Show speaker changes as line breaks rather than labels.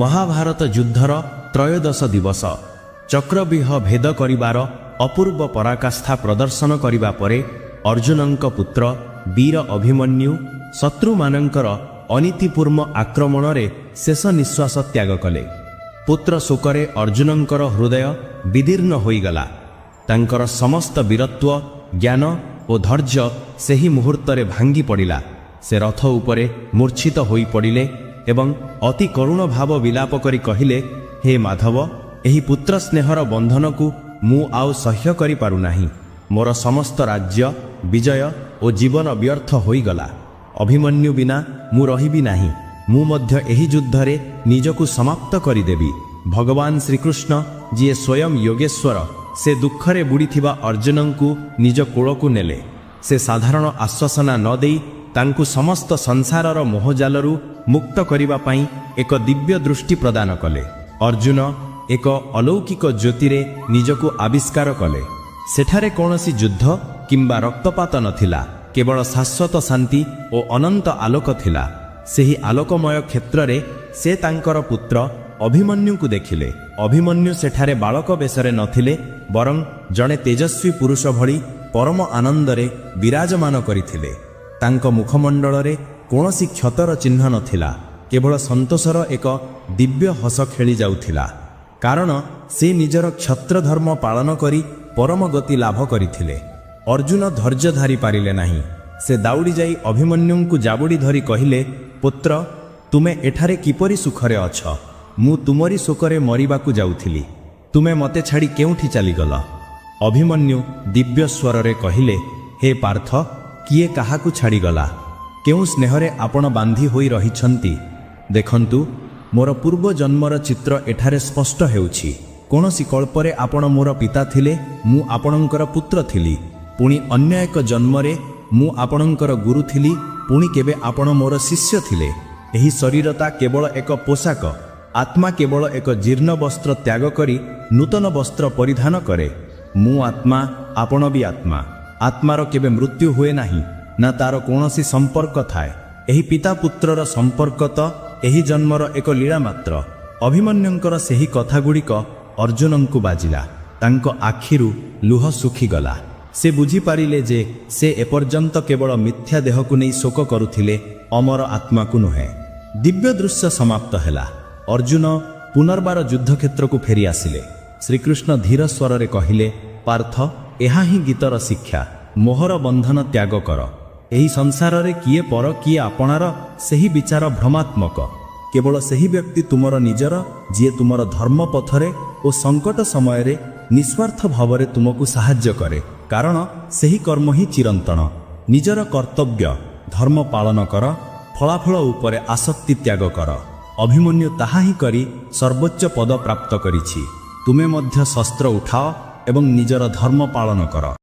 ମହାଭାରତ ଯୁଦ୍ଧର ତ୍ରୟୋଦଶ ଦିବସ। ଚକ୍ରବ୍ୟୁହ ଭେଦ କରିବାର ଅପୂର୍ବ ପରାକାଷ୍ଠା ପ୍ରଦର୍ଶନ କରିବା ପରେ ଅର୍ଜୁନଙ୍କ ପୁତ୍ର ବୀର ଅଭିମନ୍ୟୁ ଶତ୍ରୁମାନଙ୍କର ଅନୀତିପୂର୍ଣ୍ଣ ଆକ୍ରମଣରେ ଶେଷ ନିଶ୍ୱାସ ତ୍ୟାଗ କଲେ। ପୁତ୍ର ଶୋକରେ ଅର୍ଜୁନଙ୍କର ହୃଦୟ ବିଦୀର୍ଣ୍ଣ ହୋଇଗଲା। ତାଙ୍କର ସମସ୍ତ ବୀରତ୍ୱ, ଜ୍ଞାନ ଓ ଧୈର୍ଯ୍ୟ ସେହି ମୁହୂର୍ତ୍ତରେ ଭାଙ୍ଗି ପଡ଼ିଲା। ସେ ରଥ ଉପରେ ମୂର୍ଚ୍ଛିତ ହୋଇପଡ଼ିଲେ ଏବଂ ଅତି କରୁଣ ଭାବ ବିଲାପ କରି କହିଲେ, ହେ ମାଧବ, ଏହି ପୁତ୍ର ସ୍ନେହର ବନ୍ଧନକୁ ମୁଁ ଆଉ ସହ୍ୟ କରିପାରୁନାହିଁ। ମୋର ସମସ୍ତ ରାଜ୍ୟ, ବିଜୟ ଓ ଜୀବନ ବ୍ୟର୍ଥ ହୋଇଗଲା। ଅଭିମନ୍ୟୁ ବିନା ମୁଁ ରହିବି ନାହିଁ। ମୁଁ ମଧ୍ୟ ଏହି ଯୁଦ୍ଧରେ ନିଜକୁ ସମାପ୍ତ କରିଦେବି। ଭଗବାନ ଶ୍ରୀକୃଷ୍ଣ, ଯିଏ ସ୍ୱୟଂ ଯୋଗେଶ୍ୱର, ସେ ଦୁଃଖରେ ବୁଡ଼ିଥିବା ଅର୍ଜୁନଙ୍କୁ ନିଜ କୋଳକୁ ନେଲେ। ସେ ସାଧାରଣ ଆଶ୍ୱାସନା ନ ଦେଇ ତାଙ୍କୁ ସମସ୍ତ ସଂସାରର ମୋହଜାଲରୁ ମୁକ୍ତ କରିବା ପାଇଁ ଏକ ଦିବ୍ୟ ଦୃଷ୍ଟି ପ୍ରଦାନ କଲେ। ଅର୍ଜୁନ ଏକ ଅଲୌକିକ ଜ୍ୟୋତିରେ ନିଜକୁ ଆବିଷ୍କାର କଲେ। ସେଠାରେ କୌଣସି ଯୁଦ୍ଧ କିମ୍ବା ରକ୍ତପାତ ନଥିଲା, କେବଳ ଶାଶ୍ୱତ ଶାନ୍ତି ଓ ଅନନ୍ତ ଆଲୋକ ଥିଲା। ସେହି ଆଲୋକମୟ କ୍ଷେତ୍ରରେ ସେ ତାଙ୍କର ପୁତ୍ର ଅଭିମନ୍ୟୁଙ୍କୁ ଦେଖିଲେ। ଅଭିମନ୍ୟୁ ସେଠାରେ ବାଳକ ବେଶରେ ନଥିଲେ, ବରଂ ଜଣେ ତେଜସ୍ୱୀ ପୁରୁଷ ଭଳି ପରମ ଆନନ୍ଦରେ ବିରାଜମାନ କରିଥିଲେ। ତାଙ୍କ ମୁଖମଣ୍ଡଳରେ କୌଣସି କ୍ଷତର ଚିହ୍ନ ନଥିଲା, କେବଳ ସନ୍ତୋଷର ଏକ ଦିବ୍ୟ ହସ ଖେଳି ଯାଉଥିଲା, କାରଣ ସେ ନିଜର କ୍ଷତ୍ର ଧର୍ମ ପାଳନ କରି ପରମ ଗତି ଲାଭ କରିଥିଲେ। ଅର୍ଜୁନ ଧୈର୍ଯ୍ୟ ଧରି ପାରିଲେ ନାହିଁ। ସେ ଦାଉଡ଼ି ଯାଇ ଅଭିମନ୍ୟୁଙ୍କୁ ଜାବୁଡ଼ି ଧରି କହିଲେ, ପୁତ୍ର, ତୁମେ ଏଠାରେ କିପରି ସୁଖରେ ଅଛ? ମୁଁ ତୁମରି ଶୋକରେ ମରିବାକୁ ଯାଉଥିଲି। ତୁମେ ମୋତେ ଛାଡ଼ି କେଉଁଠି ଚାଲିଗଲ? ଅଭିମନ୍ୟୁ ଦିବ୍ୟ ସ୍ୱରରେ କହିଲେ, ହେ ପାର୍ଥ, କିଏ କାହାକୁ ଛାଡ଼ିଗଲା? କେଉଁ ସ୍ନେହରେ ଆପଣ ବାନ୍ଧି ହୋଇ ରହିଛନ୍ତି? ଦେଖନ୍ତୁ, ମୋର ପୂର୍ବ ଜନ୍ମର ଚିତ୍ର ଏଠାରେ ସ୍ପଷ୍ଟ ହେଉଛି। କୌଣସି କଳ୍ପରେ ଆପଣ ମୋର ପିତା ଥିଲେ, ମୁଁ ଆପଣଙ୍କର ପୁତ୍ର ଥିଲି। ପୁଣି ଅନ୍ୟ ଏକ ଜନ୍ମରେ ମୁଁ ଆପଣଙ୍କର ଗୁରୁ ଥିଲି, ପୁଣି କେବେ ଆପଣ ମୋର ଶିଷ୍ୟ ଥିଲେ। ଏହି ଶରୀରତା କେବଳ ଏକ ପୋଷାକ। ଆତ୍ମା କେବଳ ଏକ ଜୀର୍ଣ୍ଣ ବସ୍ତ୍ର ତ୍ୟାଗ କରି ନୂତନ ବସ୍ତ୍ର ପରିଧାନ କରେ। ମୁଁ ଆତ୍ମା, ଆପଣ ବି ଆତ୍ମା। ଆତ୍ମାର କେବେ ମୃତ୍ୟୁ ହୁଏ ନାହିଁ, ନା ତାର କୌଣସି ସମ୍ପର୍କ ଥାଏ। ଏହି ପିତା ପୁତ୍ରର ସମ୍ପର୍କ ତ ଏହି ଜନ୍ମର ଏକ ଲୀଳା ମାତ୍ର। ଅଭିମନ୍ୟୁଙ୍କର ସେହି କଥାଗୁଡ଼ିକ ଅର୍ଜୁନଙ୍କୁ ବାଜିଲା। ତାଙ୍କ ଆଖିରୁ ଲୁହ ଶୁଖିଗଲା। ସେ ବୁଝିପାରିଲେ ଯେ ସେ ଏପର୍ଯ୍ୟନ୍ତ କେବଳ ମିଥ୍ୟା ଦେହକୁ ନେଇ ଶୋକ କରୁଥିଲେ, ଅମର ଆତ୍ମାକୁ ନୁହେଁ। ଦିବ୍ୟ ଦୃଶ୍ୟ ସମାପ୍ତ ହେଲା। ଅର୍ଜୁନ ପୁନର୍ବାର ଯୁଦ୍ଧକ୍ଷେତ୍ରକୁ ଫେରି ଆସିଲେ। ଶ୍ରୀକୃଷ୍ଣ ଧୀର ସ୍ୱରରେ କହିଲେ, ପାର୍ଥ, ଏହା ହିଁ ଗୀତାର ଶିକ୍ଷା। ମୋହର ବନ୍ଧନ ତ୍ୟାଗ କର। ଏହି ସଂସାରରେ କିଏ ପର, କିଏ ଆପଣାର, ସେହି ବିଚାର ଭ୍ରମାତ୍ମକ। କେବଳ ସେହି ବ୍ୟକ୍ତି ତୁମର ନିଜର, ଯିଏ ତୁମର ଧର୍ମ ପଥରେ ଓ ସଙ୍କଟ ସମୟରେ ନିସ୍ୱାର୍ଥ ଭାବରେ ତୁମକୁ ସାହାଯ୍ୟ କରେ, କାରଣ ସେହି କର୍ମ ହିଁ ଚିରନ୍ତନ। ନିଜର କର୍ତ୍ତବ୍ୟ ଧର୍ମ ପାଳନ କର, ଫଳାଫଳ ଉପରେ ଆସକ୍ତି ତ୍ୟାଗ କର। ଅଭିମନ୍ୟୁ ତାହା ହିଁ କରି ସର୍ବୋଚ୍ଚ ପଦ ପ୍ରାପ୍ତ କରିଛି। ତୁମେ ମଧ୍ୟ ଶସ୍ତ୍ର ଉଠାଅ ଏବଂ ନିଜର ଧର୍ମ ପାଳନ କର।